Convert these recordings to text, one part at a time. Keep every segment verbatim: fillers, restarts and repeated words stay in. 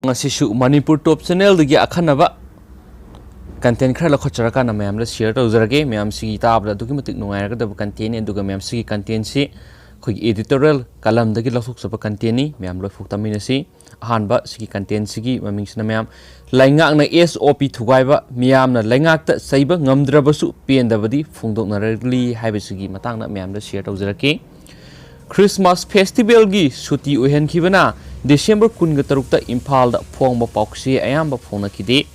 ꯉꯁꯤꯁꯨ ꯃꯅꯤꯄꯨꯔ ꯇꯣꯞ ꯆꯦꯅꯦꯜꯗꯒꯤ ꯑꯈꯟꯅꯕ ꯀꯟꯇꯦꯟ ꯈꯔ ꯂꯧꯈꯠꯆꯔꯀꯥꯟꯗ ꯃꯌꯥꯝꯗ ꯁꯤꯌꯔ ꯇꯧꯖꯔꯒꯦ꯫ ꯃꯌꯥꯝꯁꯤꯒꯤ ꯇꯥꯕꯗ ꯑꯗꯨꯛꯀꯤ ꯃꯇꯤꯛ ꯅꯨꯡꯉꯥꯏꯔꯒꯗꯕ ꯀꯟꯇꯦꯟꯅꯤ꯫ ꯑꯗꯨꯒ ꯃꯌꯥꯝꯁꯤꯒꯤ ꯀꯟꯇꯦꯟꯁꯤ ꯑꯩꯈꯣꯏꯒꯤ ꯏꯗꯤꯇꯣꯔꯤꯌꯦꯜ ꯀꯂꯝꯗꯒꯤ ꯂꯧꯊꯣꯛꯆꯕ ꯀꯟꯇꯦꯟꯅꯤ꯫ ꯃꯌꯥꯝ ꯂꯣꯏ ꯐꯣꯛꯇꯃꯤꯟꯅꯁꯤ꯫ ꯑꯍꯥꯟꯕ ꯁꯤꯒꯤ ꯀꯟꯇꯦꯟꯁꯤꯒꯤ ꯃꯃꯤꯡꯁꯤꯅ ꯃꯌꯥꯝ, ꯂꯩꯉꯥꯛꯅ ꯑꯦꯁ ꯑꯣ ꯄꯤ ꯊꯨꯒꯥꯏꯕ, ꯃꯤꯌꯥꯝꯅ ꯂꯩꯉꯥꯛꯇ ꯆꯩꯕ ꯉꯝꯗ꯭ꯔꯕꯁꯨ ꯄꯦꯟꯗꯕꯗꯤ ꯐꯣꯡꯗꯣꯛꯅꯔꯛꯂꯤ ꯍꯥꯏꯕꯁꯤꯒꯤ ꯃꯇꯥꯡꯗ ꯃꯌꯥꯝꯗ ꯁꯤꯌꯔ ꯇꯧꯖꯔꯛꯀꯦ꯫ ꯈ꯭ꯔꯤꯁꯃꯥꯁ ꯐꯦꯁꯇꯤꯚꯦꯜꯒꯤ ꯁꯨꯇꯤ ꯑꯣꯏꯍꯟꯈꯤꯕꯅ ꯗꯤꯁꯦꯝꯕꯔ ꯀꯨꯟꯒ ꯇꯔꯨꯛꯇ ꯏꯝꯐꯥꯜꯗ ꯐꯣꯡꯕ ꯄꯥꯎꯆꯦ ꯑꯌꯥꯝꯕ ꯐꯣꯡꯅꯈꯤꯗꯦ꯫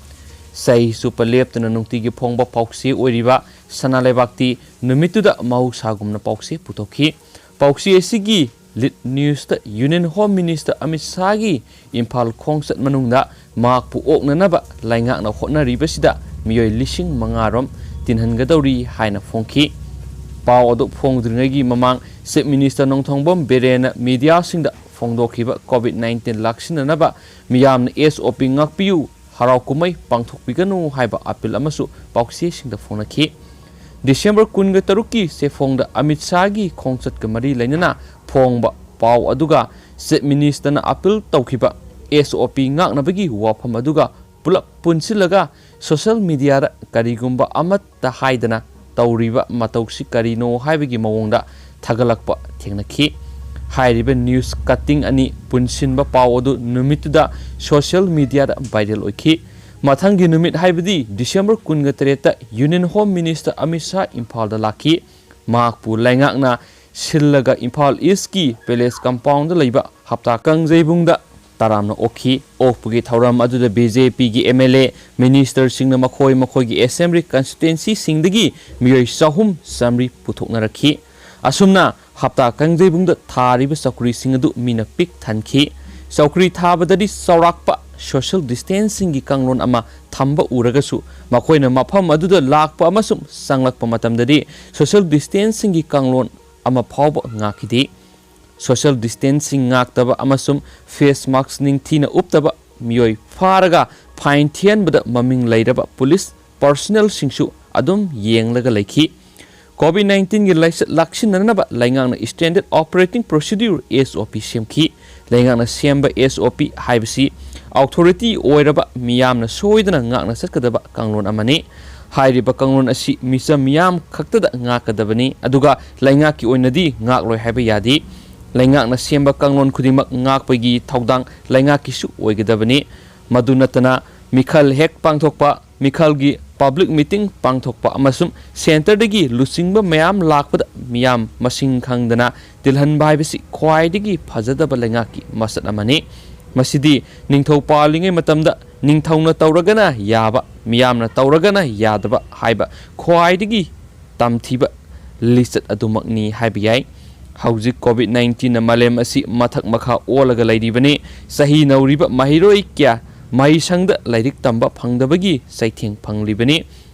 ꯆꯍꯤ ꯆꯨꯞꯄ ꯂꯦꯞꯇꯅ ꯅꯨꯡꯇꯤꯒꯤ ꯐꯣꯡꯕ ꯄꯥꯎꯆꯦ ꯑꯣꯏꯔꯤꯕ ꯁꯅꯥ ꯂꯩꯕꯥꯛꯇꯤ ꯅꯨꯃꯤꯠꯇꯨꯗ ꯃꯍꯧꯁꯥꯒꯨꯝꯅ ꯄꯥꯎꯆꯦ ꯄꯨꯊꯣꯛꯈꯤ꯫ ꯄꯥꯎꯆꯦ ꯑꯁꯤꯒꯤ ꯂꯤꯗ ꯅ꯭ꯌꯨꯁꯇ ꯌꯨꯅꯤꯌꯟ ꯍꯣꯝ ꯃꯤꯅꯤꯁꯇꯔ ꯑꯃꯤꯠ ꯁꯥꯍꯒꯤ ꯏꯝꯐꯥꯜ ꯈꯣꯡꯆꯠ ꯃꯅꯨꯡꯗ ꯃꯍꯥꯛꯄꯨ ꯑꯣꯛꯅꯅꯕ ꯂꯩꯉꯥꯛꯅ ꯍꯣꯠꯅꯔꯤꯕꯁꯤꯗ ꯃꯤꯑꯣꯏ ꯂꯤꯁꯤꯡ ꯃꯉꯥ ꯔꯣꯝ ꯇꯤꯟꯍꯟꯒꯗꯧꯔꯤ ꯍꯥꯏꯅ ꯐꯣꯡꯈꯤ꯫ ꯄꯥꯎ ꯑꯗꯨ ꯐꯣꯡꯗ꯭ꯔꯤꯉꯩꯒꯤ ꯃꯃꯥꯡ ꯆꯤꯐ ꯃꯤꯅꯤꯁꯇꯔ ꯅꯣꯡꯊꯣꯝꯕꯝ ꯕꯤꯔꯦꯟꯅ ꯃꯤꯗꯤꯌꯥꯁꯤꯡꯗ ꯐꯣꯡꯗꯣꯛꯈꯤꯕ ꯀꯣꯚꯤꯗ ꯅꯥꯏꯟꯇꯤꯟ ꯂꯥꯛꯁꯤꯟꯅꯅꯕ ꯃꯤꯌꯥꯝꯅ ꯑꯦꯁ ꯑꯣ ꯄꯤ ꯉꯥꯛꯄꯤꯌꯨ, ꯍꯔꯥꯎ ꯀꯨꯝꯍꯩ ꯄꯥꯡꯊꯣꯛꯄꯤꯒꯅꯨ ꯍꯥꯏꯕ ꯑꯄꯤꯜ ꯑꯃꯁꯨ ꯄꯥꯎꯆꯦꯁꯤꯡꯗ ꯐꯣꯡꯅꯈꯤ꯫ ꯗꯤꯁꯦꯝꯕꯔ ꯀꯨꯟꯒ ꯇꯔꯨꯛꯀꯤ ꯆꯦꯐꯣꯡꯗ ꯑꯃꯤꯠ ꯁꯥꯍꯒꯤ ꯈꯣꯡꯆꯠꯀ ꯃꯔꯤ ꯂꯩꯅꯅ ꯐꯣꯡꯕ ꯄꯥꯎ ꯑꯗꯨꯒ ꯆꯤꯐ ꯃꯤꯅꯤꯁꯇꯔꯅ ꯑꯄꯤꯜ ꯇꯧꯈꯤꯕ ꯑꯦꯁ ꯑꯣ ꯄꯤ ꯉꯥꯛꯅꯕꯒꯤ ꯋꯥꯐꯝ ꯑꯗꯨꯒ ꯄꯨꯂꯞ ꯄꯨꯟꯁꯤꯜꯂꯒ ꯁꯣꯁꯤꯌꯦꯜ ꯃꯤꯗꯤꯌꯥꯗ ꯀꯔꯤꯒꯨꯝꯕ ꯑꯃꯠꯇ ꯍꯥꯏꯗꯅ ꯇꯧꯔꯤꯕ ꯃꯇꯧꯁꯤ ꯀꯔꯤꯅꯣ ꯍꯥꯏꯕꯒꯤ ꯃꯑꯣꯡꯗ ꯊꯥꯒꯠꯂꯛꯄ ꯊꯦꯡꯅꯈꯤ꯫ ꯍꯥꯏꯔꯤꯕ ꯅ꯭ꯌꯨꯁ ꯀꯠꯇꯤꯡ ꯑꯅꯤ ꯄꯨꯟꯁꯤꯟꯕ ꯄꯥꯎ ꯑꯗꯨ ꯅꯨꯃꯤꯠꯇꯨꯗ ꯁꯣꯁꯤꯌꯦꯜ ꯃꯤꯗꯤꯌꯥꯗ ꯚꯥꯏꯔꯦꯜ ꯑꯣꯏꯈꯤ꯫ ꯃꯊꯪꯒꯤ ꯅꯨꯃꯤꯠ ꯍꯥꯏꯕꯗꯤ ꯗꯤꯁꯦꯝꯕꯔ ꯀꯨꯟꯒ ꯇꯔꯦꯠꯇ union home minister Amit Shah ꯏꯝꯐꯥꯜꯗ ꯂꯥꯛꯈꯤ꯫ ꯃꯍꯥꯛꯄꯨ ꯂꯩꯉꯥꯛꯅ ꯁꯤꯜꯂꯒ ꯏꯝꯐꯥꯜ ꯏꯁꯀꯤ ꯄꯦꯂꯦꯁ ꯀꯝꯄꯥꯎꯟꯗ ꯂꯩꯕ ꯍꯞꯇꯥ ꯀꯥꯡꯖꯩꯕꯨꯡꯗ ꯇꯔꯥꯝꯅ ꯑꯣꯛꯈꯤ꯫ ꯑꯣꯛꯄꯒꯤ ꯊꯧꯔꯝ ꯑꯗꯨꯗ ꯕꯤ ꯖꯦ ꯄꯤꯒꯤ ꯑꯦꯝ ꯑꯦꯜ ꯑꯦ, ꯃꯤꯅꯤꯁꯇꯔꯁꯤꯡꯅ ꯃꯈꯣꯏ ꯃꯈꯣꯏꯒꯤ ꯑꯦꯁꯦꯝꯕ꯭ꯂꯤ ꯀꯟꯁꯇꯤꯇ꯭ꯋꯦꯟꯁꯤꯁꯤꯡꯗꯒꯤ ꯃꯤꯑꯣꯏ ꯆꯍꯨꯝ ꯆꯥꯃꯔꯤ ꯄꯨꯊꯣꯛꯅꯔꯛꯈꯤ꯫ ꯑꯁꯨꯝꯅ ꯍꯞꯇꯥ ꯀꯥꯡꯖꯩꯕꯨꯡꯗ ꯊꯥꯔꯤꯕ ꯆꯧꯀ꯭ꯔꯤꯁꯤꯡ ꯑꯗꯨ ꯃꯤꯅ ꯄꯤꯛ ꯊꯟꯈꯤ꯫ ꯆꯧꯀ꯭ꯔꯤ ꯊꯥꯕꯗꯗꯤ ꯆꯥꯎꯔꯥꯛꯄ ꯁꯣꯁꯤꯌꯦꯜ ꯗꯤꯁꯇꯦꯟꯁꯤꯡꯒꯤ ꯀꯥꯡꯂꯣꯟ ꯑꯃ ꯊꯝꯕ ꯎꯔꯒꯁꯨ ꯃꯈꯣꯏꯅ ꯃꯐꯝ ꯑꯗꯨꯗ ꯂꯥꯛꯄ ꯑꯃꯁꯨꯡ ꯆꯪꯂꯛꯄ ꯃꯇꯝꯗꯗꯤ ꯁꯣꯁꯤꯌꯦꯜ ꯗꯤꯁꯇꯦꯟꯁꯤꯡꯒꯤ ꯀꯥꯡꯂꯣꯟ ꯑꯃ ꯐꯥꯎꯕ ꯉꯥꯛꯈꯤꯗꯦ꯫ ꯁꯣꯁꯤꯌꯦꯜ ꯗꯤꯁꯇꯦꯟꯁꯤꯡ ꯉꯥꯛꯇꯕ ꯑꯃꯁꯨꯡ ꯐꯦꯁ ꯃꯥꯛꯁ ꯅꯤꯡꯊꯤꯅ ꯎꯞꯇꯕ ꯃꯤꯑꯣꯏ ꯐꯥꯔꯒ ꯐꯥꯏꯟ ꯊꯤꯍꯟꯕꯗ ꯃꯃꯤꯡ ꯂꯩꯔꯕ ꯄꯨꯂꯤꯁ ꯄꯔꯁꯅꯦꯜꯁꯤꯡꯁꯨ ꯑꯗꯨꯝ ꯌꯦꯡꯂꯒ ꯂꯩꯈꯤ꯫ ꯀꯣꯚꯤꯗ ꯅꯥꯏꯟꯇꯤꯟꯒꯤ ꯂꯥꯏꯆꯠ ꯂꯥꯛꯁꯤꯟꯅꯅꯕ ꯂꯩꯉꯥꯛꯅ ꯁ꯭ꯇꯦꯟꯗꯔꯗ ꯑꯣꯄꯔꯦꯇꯤꯡ ꯄ꯭ꯔꯣꯁꯤꯗ꯭ꯌꯨꯔ, ꯑꯦꯁ ꯑꯣ ꯄꯤ, ꯁꯦꯝꯈꯤ꯫ ꯂꯩꯉꯥꯛꯅ ꯁꯦꯝꯕ ꯑꯦꯁ ꯑꯣ ꯄꯤ ꯍꯥꯏꯕꯁꯤ ꯑꯣꯊꯣꯔꯤꯇꯤ ꯑꯣꯏꯔꯕ ꯃꯤꯌꯥꯝꯅ ꯁꯣꯏꯗꯅ ꯉꯥꯛꯅ ꯆꯠꯀꯗꯕ ꯀꯥꯡꯂꯣꯟ ꯑꯃꯅꯤ꯫ ꯍꯥꯏꯔꯤꯕ ꯀꯥꯡꯂꯣꯟ ꯑꯁꯤ ꯃꯤꯆꯝ ꯃꯤꯌꯥꯝ ꯈꯛꯇꯗ ꯉꯥꯛꯀꯗꯕꯅꯤ, ꯑꯗꯨꯒ ꯂꯩꯉꯥꯛꯀꯤ ꯑꯣꯏꯅꯗꯤ ꯉꯥꯛꯂꯣꯏ ꯍꯥꯏꯕ ꯌꯥꯗꯦ꯫ ꯂꯩꯉꯥꯛꯅ ꯁꯦꯝꯕ ꯀꯥꯡꯂꯣꯟ ꯈꯨꯗꯤꯡꯃꯛ ꯉꯥꯛꯄꯒꯤ ꯊꯧꯗꯥꯡ ꯂꯩꯉꯥꯛꯀꯤꯁꯨ ꯑꯣꯏꯒꯗꯕꯅꯤ꯫ ꯃꯗꯨ ꯅꯠꯇꯅ ꯃꯤꯈꯜ ꯍꯦꯛ ꯄꯥꯡꯊꯣꯛꯄ, ꯃꯤꯈꯜꯒꯤ ꯄꯕ꯭ꯂꯤꯛ ꯃꯤꯇꯤꯡ ꯄꯥꯡꯊꯣꯛꯄ ꯑꯃꯁꯨꯡ ꯁꯦꯟꯇꯔꯗꯒꯤ ꯂꯨꯆꯤꯡꯕ ꯃꯌꯥꯝ ꯂꯥꯛꯄꯗ ꯃꯤꯌꯥꯝ ꯃꯁꯤꯡ ꯈꯪꯗꯅ ꯇꯤꯜꯍꯟꯕ ꯍꯥꯏꯕꯁꯤ ꯈ꯭ꯋꯥꯏꯗꯒꯤ ꯐꯖꯗꯕ ꯂꯩꯉꯥꯛꯀꯤ ꯃꯁꯛ ꯑꯃꯅꯤ꯫ ꯃꯁꯤꯗꯤ ꯅꯤꯡꯊꯧ ꯄꯥꯜꯂꯤꯉꯩ ꯃꯇꯝꯗ ꯅꯤꯡꯊꯧꯅ ꯇꯧꯔꯒꯅ ꯌꯥꯕ, ꯃꯤꯌꯥꯝꯅ ꯇꯧꯔꯒꯅ ꯌꯥꯗꯕ ꯍꯥꯏꯕ ꯈ꯭ꯋꯥꯏꯗꯒꯤ ꯇꯝꯊꯤꯕ ꯂꯤꯆꯠ ꯑꯗꯨꯃꯛꯅꯤ ꯍꯥꯏꯕ ꯌꯥꯏ꯫ ꯍꯧꯖꯤꯛ ꯀꯣꯚꯤꯗ ꯅꯥꯏꯟꯇꯤꯟꯅ ꯃꯥꯂꯦꯝ ꯑꯁꯤ ꯃꯊꯛ ꯃꯈꯥ ꯑꯣꯜꯂꯒ ꯂꯩꯔꯤꯕꯅꯤ꯫ ꯆꯍꯤ ꯅꯧꯔꯤꯕ ꯃꯍꯩꯔꯣꯏ ꯀꯌꯥ ꯃꯍꯩꯁꯪꯗ ꯂꯥꯏꯔꯤꯛ ꯇꯝꯕ ꯐꯪꯗꯕꯒꯤ ꯆꯩꯊꯦꯡ ꯐꯪꯂꯤꯕꯅꯤ꯫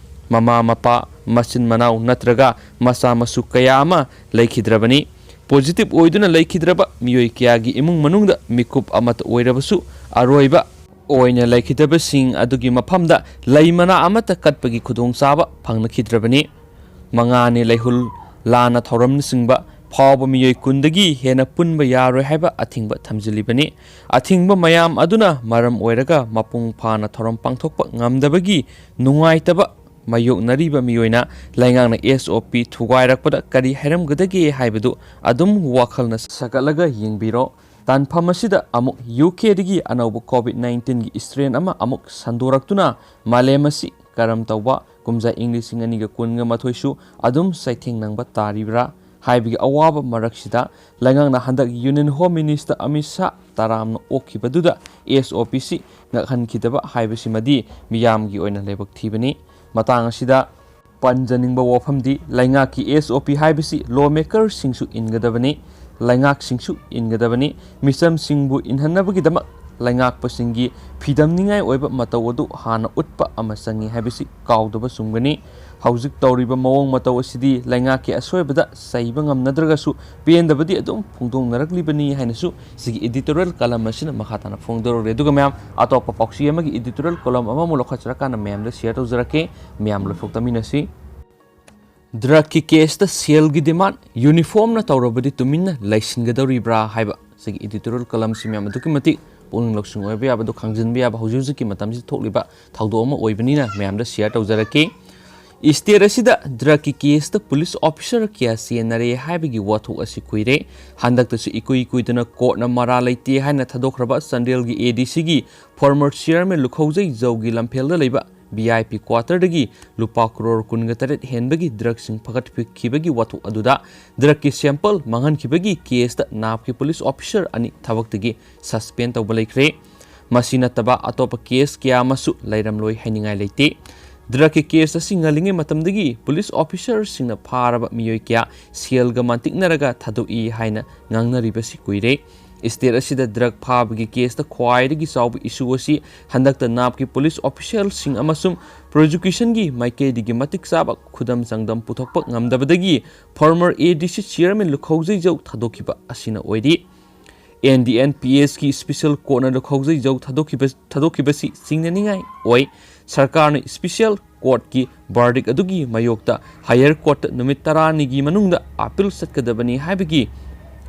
ꯃꯃꯥ ꯃꯄꯥ, ꯃꯆꯤꯟ ꯃꯅꯥꯎ ꯅꯠꯇ꯭ꯔꯒ ꯃꯆꯥ ꯃꯁꯨ ꯀꯌꯥ ꯑꯃ ꯂꯩꯈꯤꯗ꯭ꯔꯕꯅꯤ꯫ ꯄꯣꯖꯤꯇꯤꯚ ꯑꯣꯏꯗꯨꯅ ꯂꯩꯈꯤꯗ꯭ꯔꯕ ꯃꯤꯑꯣꯏ ꯀꯌꯥꯒꯤ ꯏꯃꯨꯡ ꯃꯅꯨꯡꯗ ꯃꯤꯀꯨꯞ ꯑꯃꯠꯇ ꯑꯣꯏꯔꯕꯁꯨ ꯑꯔꯣꯏꯕ ꯑꯣꯏꯅ ꯂꯩꯈꯤꯗꯕꯁꯤꯡ ꯑꯗꯨꯒꯤ ꯃꯐꯝꯗ ꯂꯩ ꯃꯅꯥ ꯑꯃꯠꯇ ꯀꯠꯄꯒꯤ ꯈꯨꯗꯣꯡꯆꯥꯕ ꯐꯪꯅꯈꯤꯗ꯭ꯔꯕꯅꯤ꯫ ꯃꯉꯥꯅꯤ ꯂꯩꯍꯨꯜ, ꯂꯥꯟꯅ ꯊꯧꯔꯝꯅꯆꯤꯡꯕ ꯐꯥꯎꯕ ꯃꯤꯑꯣꯏ ꯀꯨꯟꯗꯒꯤ ꯍꯦꯟꯅ ꯄꯨꯟꯕ ꯌꯥꯔꯣꯏ ꯍꯥꯏꯕ ꯑꯊꯤꯡꯕ ꯊꯝꯖꯤꯜꯂꯤꯕꯅꯤ꯫ ꯑꯊꯤꯡꯕ ꯃꯌꯥꯝ ꯑꯗꯨꯅ ꯃꯔꯝ ꯑꯣꯏꯔꯒ ꯃꯄꯨꯡ ꯐꯥꯅ ꯊꯧꯔꯝ ꯄꯥꯡꯊꯣꯛꯄ ꯉꯝꯗꯕꯒꯤ ꯅꯨꯡꯉꯥꯏꯇꯕ ꯃꯥꯌꯣꯛꯅꯔꯤꯕ ꯃꯤꯑꯣꯏꯅ ꯂꯩꯉꯥꯛꯅ ꯑꯦꯁ ꯑꯣ ꯄꯤ ꯊꯨꯒꯥꯏꯔꯛꯄꯗ ꯀꯔꯤ ꯍꯥꯏꯔꯝꯒꯗꯒꯦ ꯍꯥꯏꯕꯗꯨ ꯑꯗꯨꯝ ꯋꯥꯈꯜꯅ ꯁꯥꯒꯠꯂꯒ ꯌꯦꯡꯕꯤꯔꯣ꯫ ꯇꯥꯟꯐꯝ ꯑꯁꯤꯗ ꯑꯃꯨꯛ ꯌꯨ ꯀꯦꯗꯒꯤ ꯑꯅꯧꯕ ꯀꯣꯚꯤꯗ ꯅꯥꯏꯟꯇꯤꯟꯒꯤ ꯏꯁꯇ꯭ꯔꯦꯟ ꯑꯃ ꯑꯃꯨꯛ ꯁꯟꯗꯣꯔꯛꯇꯨꯅ ꯃꯥꯂꯦꯝ ꯑꯁꯤ ꯀꯔꯝ ꯇꯧꯕ ꯀꯨꯝꯖꯥ ꯏꯪ ꯂꯤꯁꯤꯡ ꯑꯅꯤꯒ ꯀꯨꯟꯒ ꯃꯥꯊꯣꯏꯁꯨ ꯑꯗꯨꯝ ꯆꯩꯊꯦꯡ ꯅꯪꯕ ꯇꯥꯔꯤꯕ꯭ꯔꯥ ꯍꯥꯏꯕꯒꯤ ꯑꯋꯥꯕ ꯃꯔꯛꯁꯤꯗ ꯂꯩꯉꯥꯛꯅ ꯍꯟꯗꯛ union home minister Amit Shah ꯇꯔꯥꯝꯅ ꯑꯣꯛꯈꯤꯕꯗꯨꯗ ꯑꯦꯁ ꯑꯣ ꯄꯤ ꯁꯤ ꯉꯥꯛꯍꯟꯈꯤꯗꯕ ꯍꯥꯏꯕꯁꯤꯃꯗꯤ ꯃꯤꯌꯥꯝꯒꯤ ꯑꯣꯏꯅ ꯂꯥꯏꯕꯛ ꯊꯤꯕꯅꯤ꯫ ꯃꯇꯥꯡ ꯑꯁꯤꯗ ꯄꯟꯖꯅꯤꯡꯕ ꯋꯥꯐꯝꯗꯤ ꯂꯩꯉꯥꯛꯀꯤ ꯑꯦꯁ ꯑꯣ ꯄꯤ ꯍꯥꯏꯕꯁꯤ ꯂꯣ ꯃꯦꯀꯔꯁꯤꯡꯁꯨ ꯏꯟꯒꯗꯕꯅꯤ, ꯂꯩꯉꯥꯛꯁꯤꯡꯁꯨ ꯏꯟꯒꯗꯕꯅꯤ꯫ ꯃꯤꯆꯝꯁꯤꯡꯕꯨ ꯏꯟꯍꯟꯅꯕꯒꯤꯗꯃꯛ ꯂꯩꯉꯥꯛꯄꯁꯤꯡꯒꯤ ꯐꯤꯗꯝꯅꯤꯡꯉꯥꯏ ꯑꯣꯏꯕ ꯃꯇꯧ ꯑꯗꯨ ꯍꯥꯟꯅ ꯎꯠꯄ ꯑꯃ ꯆꯪꯏ ꯍꯥꯏꯕꯁꯤ ꯀꯥꯎꯗꯕ ꯆꯨꯝꯒꯅꯤ꯫ ꯍꯧꯖꯤꯛ ꯇꯧꯔꯤꯕ ꯃꯑꯣꯡ ꯃꯇꯧ ꯑꯁꯤꯗꯤ ꯂꯩꯉꯥꯛꯀꯤ ꯑꯁꯣꯏꯕꯗ ꯆꯩꯕ ꯉꯝꯅꯗ꯭ꯔꯒꯁꯨ ꯄꯦꯟꯗꯕꯗꯤ ꯑꯗꯨꯝ ꯐꯣꯡꯗꯣꯛꯅꯔꯛꯂꯤꯕꯅꯤ ꯍꯥꯏꯅꯁꯨ ꯁꯤꯒꯤ ꯏꯗꯤꯇꯣꯔꯤꯌꯦꯜ ꯀꯂꯝ ꯑꯁꯤꯅ ꯃꯈꯥ ꯇꯥꯅ ꯐꯣꯡꯗꯣꯔꯛꯂꯤ꯫ ꯑꯗꯨꯒ ꯃꯌꯥꯝ, ꯑꯇꯣꯞꯄ ꯄꯥꯎꯆꯦ ꯑꯃꯒꯤ ꯏꯗꯤꯇꯣꯔꯤꯌꯦꯜ ꯀꯣꯂꯝ ꯑꯃꯃꯨꯛ ꯂꯧꯈꯠꯆꯔꯀꯥꯟꯗ ꯃꯌꯥꯝꯗ ꯁꯤꯌꯔ ꯇꯧꯖꯔꯛꯀꯦ꯫ ꯃꯌꯥꯝ ꯂꯣꯏꯊꯣꯛꯇꯃꯤꯟꯅꯁꯤ꯫ ꯗ꯭ꯔꯒꯀꯤ ꯀꯦꯁꯇ ꯁꯦꯜꯒꯤ ꯗꯤꯃꯥꯟ ꯌꯨꯅꯤꯐꯣꯔꯝꯅ ꯇꯧꯔꯕꯗꯤ ꯇꯨꯃꯤꯟꯅ ꯂꯩꯁꯤꯟꯒꯗꯧꯔꯤꯕ꯭ꯔꯥ ꯍꯥꯏꯕ ꯁꯤꯒꯤ ꯏꯗꯤꯇꯣꯔꯤꯌꯦꯜ ꯀꯂꯝꯁꯤ ꯃꯌꯥꯝ ꯑꯗꯨꯛꯀꯤ ꯃꯇꯤꯛ ꯄꯨꯛꯅꯤꯡ ꯂꯧꯁꯤꯡ ꯑꯣꯏꯕ ꯌꯥꯕ, ꯑꯗꯨ ꯈꯪꯖꯤꯟꯕ ꯌꯥꯕ ꯍꯧꯖꯤꯛ ꯍꯧꯖꯤꯛꯀꯤ ꯃꯇꯝꯁꯤꯗ ꯊꯣꯛꯂꯤꯕ ꯊꯧꯗꯣꯛ ꯑꯃ ꯑꯣꯏꯕꯅꯤꯅ ꯃꯌꯥꯝꯗ share ꯇꯧꯖꯔꯛꯀꯦ꯫ State ꯑꯁꯤꯗ drugꯀꯤ caseꯇ police officer ꯀꯌꯥ ꯆꯦꯟꯅꯔꯦ ꯍꯥꯏꯕꯒꯤ ꯋꯥꯊꯣꯛ ꯑꯁꯤ ꯀꯨꯏꯔꯦ꯫ ꯍꯟꯗꯛꯇꯁꯨ ꯏꯀꯨꯏ ꯀꯨꯏꯗꯅ courtꯅ ꯃꯔꯥꯜ ꯂꯩꯇꯦ ꯍꯥꯏꯅ ꯊꯥꯗꯣꯛꯈ꯭ꯔꯕ ꯆꯥꯟꯗꯦꯜꯒꯤ ADCꯒꯤ former chairman ꯂꯨꯈꯧꯖꯩ ꯖꯧꯒꯤ ꯂꯝꯐꯦꯜꯗ ꯂꯩꯕ VIP quarterꯗꯒꯤ ꯂꯨꯄꯥ ꯀ꯭ꯔꯣꯔ ꯀꯨꯟꯒ ꯇꯔꯦꯠ ꯍꯦꯟꯕꯒꯤ drugꯁꯤꯡ ꯐꯒꯠꯈꯤꯕꯒꯤ ꯋꯥꯊꯣꯛ ꯑꯗꯨꯗ drugꯀꯤ sample ꯃꯥꯡꯍꯟꯈꯤꯕꯒꯤ caseꯇ ꯅꯥꯞꯀꯤ police officer ꯑꯅꯤ ꯊꯕꯛꯇꯒꯤ suspend ꯇꯧꯕ ꯂꯩꯈ꯭ꯔꯦ꯫ ꯃꯁꯤ ꯅꯠꯇꯕ ꯑꯇꯣꯞꯄ case ꯀꯌꯥ ꯑꯃꯁꯨ ꯂꯩꯔꯝꯂꯣꯏ ꯍꯥꯏꯅꯤꯡꯉꯥꯏ ꯂꯩꯇꯦ꯫ Drugꯀꯤ case ꯑꯁꯤ ꯉꯜꯂꯤꯉꯩ ꯃꯇꯝꯗꯒꯤ police officerꯁꯤꯡꯅ ꯐꯥꯔꯕ ꯃꯤꯑꯣꯏ ꯀꯌꯥ ꯁꯦꯜꯒ ꯃꯥꯟꯇꯤꯛꯅꯔꯒ ꯊꯥꯗꯣꯛꯏ ꯍꯥꯏꯅ ꯉꯥꯡꯅꯔꯤꯕꯁꯤ ꯀꯨꯏꯔꯦ꯫ State ꯑꯁꯤꯗ drug ꯐꯥꯕꯒꯤ caseꯇ ꯈ꯭ꯋꯥꯏꯗꯒꯤ ꯆꯥꯎꯕ issue ꯑꯁꯤ ꯍꯟꯗꯛꯇ ꯅꯥꯞꯀꯤ police officialꯁꯤꯡ ꯑꯃꯁꯨꯡ prosecutionꯒꯤ ꯃꯥꯏꯀꯩꯗꯒꯤ ꯃꯇꯤꯛ ꯆꯥꯕ ꯈꯨꯗꯝ ꯆꯥꯡꯗꯝ ꯄꯨꯊꯣꯛꯄ ꯉꯝꯗꯕꯗꯒꯤ former ADC chairman ꯂꯨꯈꯧꯖꯩꯖꯧ ꯊꯥꯗꯣꯛꯈꯤꯕ ꯑꯁꯤꯅ ꯑꯣꯏꯔꯤ꯫ NDNPSꯀꯤ special courtꯅ ꯂꯨꯈꯧꯖꯩꯖꯧ ꯊꯥꯗꯣꯛꯈꯤꯕ, ꯊꯥꯗꯣꯛꯈꯤꯕꯁꯤ ꯆꯤꯡꯅꯅꯤꯡꯉꯥꯏ ꯑꯣꯏ꯫ ꯁꯔꯀꯥꯔꯅ special courtꯀꯤ verdict ꯑꯗꯨꯒꯤ ꯃꯥꯌꯣꯛꯇ higher courtꯇ ꯅꯨꯃꯤꯠ ꯇꯔꯥꯅꯤꯒꯤ ꯃꯅꯨꯡꯗ appeal ꯆꯠꯀꯗꯕꯅꯤ ꯍꯥꯏꯕꯒꯤ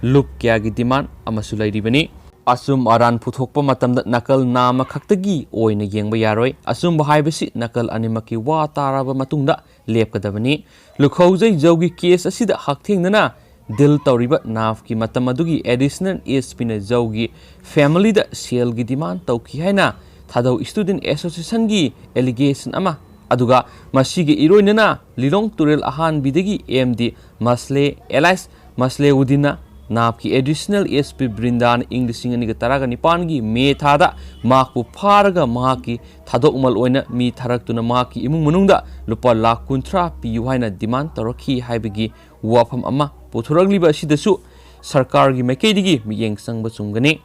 ꯂꯨꯞ ꯀꯌꯥꯒꯤ demand ꯑꯃꯁꯨ ꯂꯩꯔꯤꯕꯅꯤ꯫ ꯑꯆꯨꯝ ꯑꯔꯥꯟ ꯄꯨꯊꯣꯛꯄ ꯃꯇꯝꯗ ꯅꯥꯀꯜ ꯅꯥꯝꯃ ꯈꯛꯇꯒꯤ ꯑꯣꯏꯅ ꯌꯦꯡꯕ ꯌꯥꯔꯣꯏ꯫ ꯑꯆꯨꯝꯕ ꯍꯥꯏꯕꯁꯤ ꯅꯥꯀꯜ ꯑꯅꯤꯃꯛꯀꯤ ꯋꯥ ꯇꯥꯔꯕ ꯃꯇꯨꯡꯗ ꯂꯦꯞꯀꯗꯕꯅꯤ꯫ ꯂꯨꯈꯧꯖꯩ ꯖꯧꯒꯤ case ꯑꯁꯤꯗ ꯍꯛꯊꯦꯡꯅꯅ deal ꯇꯧꯔꯤꯕ ꯅꯥꯞꯀꯤ ꯃꯇꯝ ꯑꯗꯨꯒꯤ additional SPꯅ ꯖꯧꯒꯤ familyꯗ ꯁꯦꯜꯒꯤ demand ꯇꯧꯈꯤ ꯍꯥꯏꯅ ꯊꯥꯗꯧ Student Associationꯒꯤ allegation ꯑꯃ, ꯑꯗꯨꯒ ꯃꯁꯤꯒ ꯏꯔꯣꯏꯅꯅ ꯂꯤꯂꯣꯡ ꯇꯨꯔꯦꯜ ꯑꯍꯥꯟꯕꯤꯗꯒꯤ MD ꯃꯁꯂꯦ alias ꯃꯁꯂꯦꯎꯗꯤꯟꯅ ꯅꯥꯞꯀꯤ additional SP ꯕ꯭ꯔꯤꯟꯗꯥꯅ ꯏꯪ ꯂꯤꯁꯤꯡ ꯑꯅꯤꯒ ꯇꯔꯥꯒ ꯅꯤꯄꯥꯟꯒꯤ ꯃꯦ ꯊꯥꯗ ꯃꯍꯥꯛꯄꯨ ꯐꯥꯔꯒ ꯃꯍꯥꯛꯀꯤ ꯊꯥꯗꯣꯛꯃꯜ ꯑꯣꯏꯅ ꯃꯤ ꯊꯥꯔꯛꯇꯨꯅ ꯃꯍꯥꯛꯀꯤ ꯏꯃꯨꯡ ꯃꯅꯨꯡꯗ ꯂꯨꯄꯥ ꯂꯥꯈ ꯀꯨꯟꯊ꯭ꯔꯥ ꯄꯤꯌꯨ ꯍꯥꯏꯅ demand ꯇꯧꯔꯛꯈꯤ ꯍꯥꯏꯕꯒꯤ ꯋꯥꯐꯝ ꯑꯃ ꯄꯨꯊꯣꯔꯛꯂꯤꯕ ꯑꯁꯤꯗꯁꯨ ꯁꯔꯀꯥꯔꯒꯤ ꯃꯥꯏꯀꯩꯗꯒꯤ ꯃꯤꯠꯌꯦꯡ ꯆꯪꯕ ꯆꯨꯝꯒꯅꯤ꯫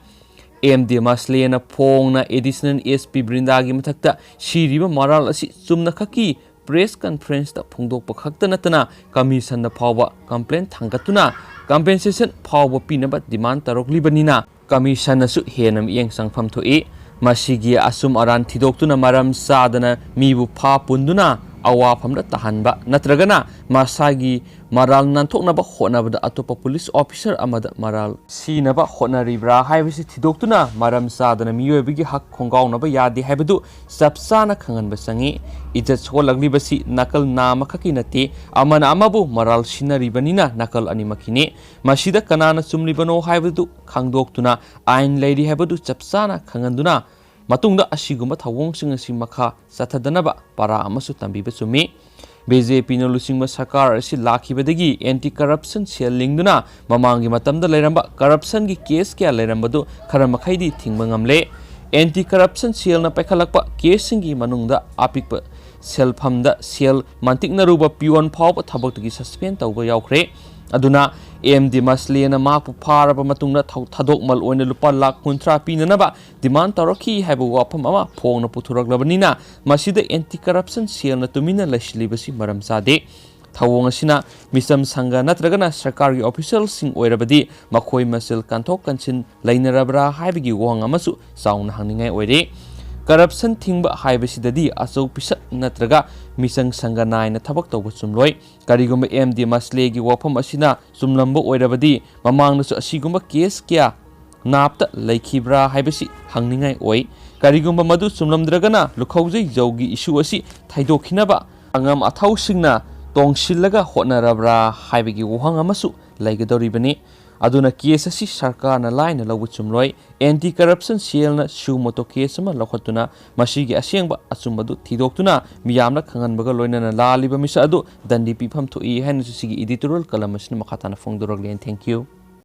MD ꯃꯁꯂꯦꯅ ꯐꯣꯡꯅ additional SP ꯕ꯭ꯔꯤꯟꯗꯥꯒꯤ ꯃꯊꯛꯇ ꯁꯤꯔꯤꯕ ꯃꯔꯥꯜ ꯑꯁꯤ ꯆꯨꯝꯅꯈꯛꯀꯤ press conferenceꯇ ꯐꯣꯡꯗꯣꯛꯄ ꯈꯛꯇ ꯅꯠꯇꯅ commissionꯗ ꯐꯥꯎꯕ complaint ꯊꯥꯡꯒꯠꯇꯨꯅ compensation ꯐꯥꯎꯕ ꯄꯤꯅꯕ demand ꯇꯧꯔꯛꯂꯤꯕꯅꯤꯅ commissionꯅꯁꯨ ꯍꯦꯟꯅ ꯃꯤꯠꯌꯦꯡ ꯆꯪꯐꯝ ꯊꯣꯛꯏ꯫ ꯃꯁꯤꯒꯤ ꯑꯆꯨꯝ ꯑꯔꯥꯟ ꯊꯤꯗꯣꯛꯇꯨꯅ ꯃꯔꯝ ꯆꯥꯗꯅ ꯃꯤꯕꯨ ꯐꯥ ꯄꯨꯟꯗꯨꯅ ꯑꯋꯥꯐꯝꯗ ꯇꯥꯍꯟꯕ ꯅꯠꯇ꯭ꯔꯒꯅ ꯃꯁꯥꯒꯤ ꯃꯔꯥꯜ ꯅꯥꯟꯊꯣꯛꯅꯕ ꯍꯣꯠꯅꯕꯗ ꯑꯇꯣꯞꯄ ꯄꯨꯂꯤꯁ ꯑꯣꯐꯤꯁꯔ ꯑꯃꯗ ꯃꯔꯥꯜ ꯁꯤꯅꯕ ꯍꯣꯠꯅꯔꯤꯕ꯭ꯔꯥ ꯍꯥꯏꯕꯁꯤ ꯊꯤꯗꯣꯛꯇꯨꯅ ꯃꯔꯝ ꯆꯥꯗꯅ ꯃꯤꯑꯣꯏꯕꯒꯤ ꯍꯛ ꯈꯣꯡꯒꯥꯎꯅꯕ ꯌꯥꯗꯦ ꯍꯥꯏꯕꯗꯨ ꯆꯞ ꯆꯥꯅ ꯈꯪꯍꯟꯕ ꯆꯪꯏ꯫ ꯏꯖꯠ ꯁꯣꯛꯍꯜꯂꯛꯂꯤꯕꯁꯤ ꯅꯥꯀꯜ ꯅꯥ ꯑꯃꯈꯛꯀꯤ ꯅꯠꯇꯦ, ꯑꯃꯅ ꯑꯃꯕꯨ ꯃꯔꯥꯜ ꯁꯤꯟꯅꯔꯤꯕꯅꯤꯅ ꯅꯥꯀꯜ ꯑꯅꯤꯃꯛꯀꯤꯅꯤ꯫ ꯃꯁꯤꯗ ꯀꯅꯥꯅ ꯆꯨꯝꯂꯤꯕꯅꯣ ꯍꯥꯏꯕꯗꯨ ꯈꯪꯗꯣꯛꯇꯨꯅ ꯑꯥꯏꯟ ꯂꯩꯔꯤ ꯍꯥꯏꯕꯗꯨ ꯆꯞ ꯆꯥꯅ ꯈꯪꯍꯟꯗꯨꯅ ꯃꯇꯨꯡꯗ ꯑꯁꯤꯒꯨꯝꯕ ꯊꯧꯑꯣꯡꯁꯤꯡ ꯑꯁꯤ ꯃꯈꯥ ꯆꯠꯊꯗꯅꯕ ꯄꯔꯥ ꯑꯃꯁꯨ ꯇꯝꯕꯤꯕ ꯆꯨꯝꯃꯤ꯫ ꯕꯤ ꯖꯦ ꯄꯤꯅ ꯂꯨꯆꯤꯡꯕ ꯁꯔꯀꯥꯔ ꯑꯁꯤ ꯂꯥꯛꯈꯤꯕꯗꯒꯤ ꯑꯦꯟꯇꯤ ꯀꯔꯞꯁꯟ ꯁꯦꯜ ꯂꯤꯡꯗꯨꯅ ꯃꯃꯥꯡꯒꯤ ꯃꯇꯝꯗ ꯂꯩꯔꯝꯕ ꯀꯔꯞꯁꯟꯒꯤ ꯀꯦꯁ ꯀꯌꯥ ꯂꯩꯔꯝꯕꯗꯨ ꯈꯔ ꯃꯈꯩꯗꯤ ꯊꯤꯡꯕ ꯉꯝꯂꯦ꯫ ꯑꯦꯟꯇꯤ ꯀꯔꯞꯁꯟ ꯁꯦꯜꯅ ꯄꯥꯏꯈꯠꯂꯛꯄ ꯀꯦꯁꯁꯤꯡꯒꯤ ꯃꯅꯨꯡꯗ ꯑꯄꯤꯛꯄ ꯁꯦꯜꯐꯝꯗ ꯁꯦꯜ ꯃꯟꯇꯤꯛꯅꯔꯨꯕ ꯄꯤꯌꯣꯟ ꯐꯥꯎꯕ ꯊꯕꯛꯇꯒꯤ ꯁꯁꯄꯦꯟ ꯇꯧꯕ ꯌꯥꯎꯈ꯭ꯔꯦ꯫ ꯑꯗꯨꯅ ꯑꯦꯝ ꯗꯤ ꯃꯁꯂꯦꯅ ꯃꯍꯥꯛꯄꯨ ꯐꯥꯔꯕ ꯃꯇꯨꯡꯗ ꯊꯧ-, ꯊꯥꯗꯣꯛꯃꯜ ꯑꯣꯏꯅ ꯂꯨꯄꯥ ꯂꯥꯈ ꯀꯨꯟꯊ꯭ꯔꯥ ꯄꯤꯅꯅꯕ ꯗꯤꯃꯥꯟ ꯇꯧꯔꯛꯈꯤ ꯍꯥꯏꯕ ꯋꯥꯐꯝ ꯑꯃ ꯐꯣꯡꯅ ꯄꯨꯊꯣꯔꯛꯂꯕꯅꯤꯅ ꯃꯁꯤꯗ ꯑꯦꯟꯇꯤ ꯀꯔꯞꯁꯟ ꯁꯦꯜꯅ ꯇꯨꯃꯤꯟꯅ ꯂꯩꯁꯤꯜꯂꯤꯕꯁꯤ ꯃꯔꯝ ꯆꯥꯗꯦ꯫ ꯊꯧꯑꯣꯡ ꯑꯁꯤꯅ ꯃꯤꯆꯝ ꯁꯪꯘ ꯅꯠꯇ꯭ꯔꯒꯅ ꯁꯔꯀꯥꯔꯒꯤ ꯑꯣꯐꯤꯁꯤꯌꯦꯜꯁꯤꯡ ꯑꯣꯏꯔꯕꯗꯤ ꯃꯈꯣꯏ ꯃꯁꯦꯜ ꯀꯟꯊꯣꯛ ꯀꯟꯁꯤꯟ ꯂꯩꯅꯔꯕ꯭ꯔꯥ ꯍꯥꯏꯕꯒꯤ ꯋꯥꯍꯪ ꯑꯃꯁꯨ ꯆꯥꯎꯅ ꯍꯪꯅꯤꯡꯉꯥꯏ ꯑꯣꯏꯔꯤ꯫ ꯀꯔꯞꯁꯟ ꯊꯤꯡꯕ ꯍꯥꯏꯕꯁꯤꯗꯗꯤ ꯑꯆꯧ ꯄꯤꯁꯛ ꯅꯠꯇ꯭ꯔꯒ ꯃꯤꯆꯪ ꯁꯪꯒ ꯅꯥꯏꯅ ꯊꯕꯛ ꯇꯧꯕ ꯆꯨꯝꯂꯣꯏ꯫ ꯀꯔꯤꯒꯨꯝꯕ ꯑꯦꯝ ꯗꯤ ꯃꯁꯂꯦꯒꯤ ꯋꯥꯐꯝ ꯑꯁꯤꯅ ꯆꯨꯝꯂꯝꯕ ꯑꯣꯏꯔꯕꯗꯤ ꯃꯃꯥꯡꯗꯁꯨ ꯑꯁꯤꯒꯨꯝꯕ ꯀꯦꯁ ꯀꯌꯥ ꯅꯥꯞꯇ ꯂꯩꯈꯤꯕ꯭ꯔꯥ ꯍꯥꯏꯕꯁꯤ ꯍꯪꯅꯤꯡꯉꯥꯏ ꯑꯣꯏ꯫ ꯀꯔꯤꯒꯨꯝꯕ ꯃꯗꯨ ꯆꯨꯝꯂꯝꯗ꯭ꯔꯒꯅ ꯂꯨꯈꯧꯖꯩ ꯖꯧꯒꯤ ꯏꯁꯨ ꯑꯁꯤ ꯊꯩꯗꯣꯛꯈꯤꯅꯕ ꯑꯉꯝ ꯑꯊꯧꯁꯤꯡꯅ ꯇꯣꯡꯁꯤꯜꯂꯒ ꯍꯣꯠꯅꯔꯕ꯭ꯔꯥ ꯍꯥꯏꯕꯒꯤ ꯋꯥꯍꯪ ꯑꯃꯁꯨ ꯂꯩꯒꯗꯧꯔꯤꯕꯅꯤ꯫ ꯑꯗꯨꯅ ꯀꯦꯁ ꯑꯁꯤ ꯁꯔꯀꯥꯔꯅ ꯂꯥꯏꯅ ꯂꯧꯕ ꯆꯨꯝꯂꯣꯏ꯫ ꯑꯦꯟꯇꯤ ꯀꯔꯞꯁꯟ ꯁꯦꯜꯅ ꯁꯨ ꯃꯣꯇꯣ ꯀꯦꯁ ꯑꯃ ꯂꯧꯈꯠꯇꯨꯅ ꯃꯁꯤꯒꯤ ꯑꯁꯦꯡꯕ ꯑꯆꯨꯝꯕꯗꯨ ꯊꯤꯗꯣꯛꯇꯨꯅ ꯃꯤꯌꯥꯝꯅ ꯈꯪꯍꯟꯕꯒ ꯂꯣꯏꯅꯅ ꯂꯥꯜꯂꯤꯕ ꯃꯤꯁꯛ ꯑꯗꯨ ꯗꯟꯗꯤ ꯄꯤꯐꯝ ꯊꯣꯛꯏ ꯍꯥꯏꯅꯁꯨ ꯁꯤꯒꯤ ꯏꯗꯤꯇꯣꯔꯤꯌꯦꯜ ꯀꯂꯝ ꯑꯁꯤꯅ ꯃꯈꯥ ꯇꯥꯅ ꯐꯣꯡꯗꯣꯔꯛꯂꯤ꯫ Thank you꯫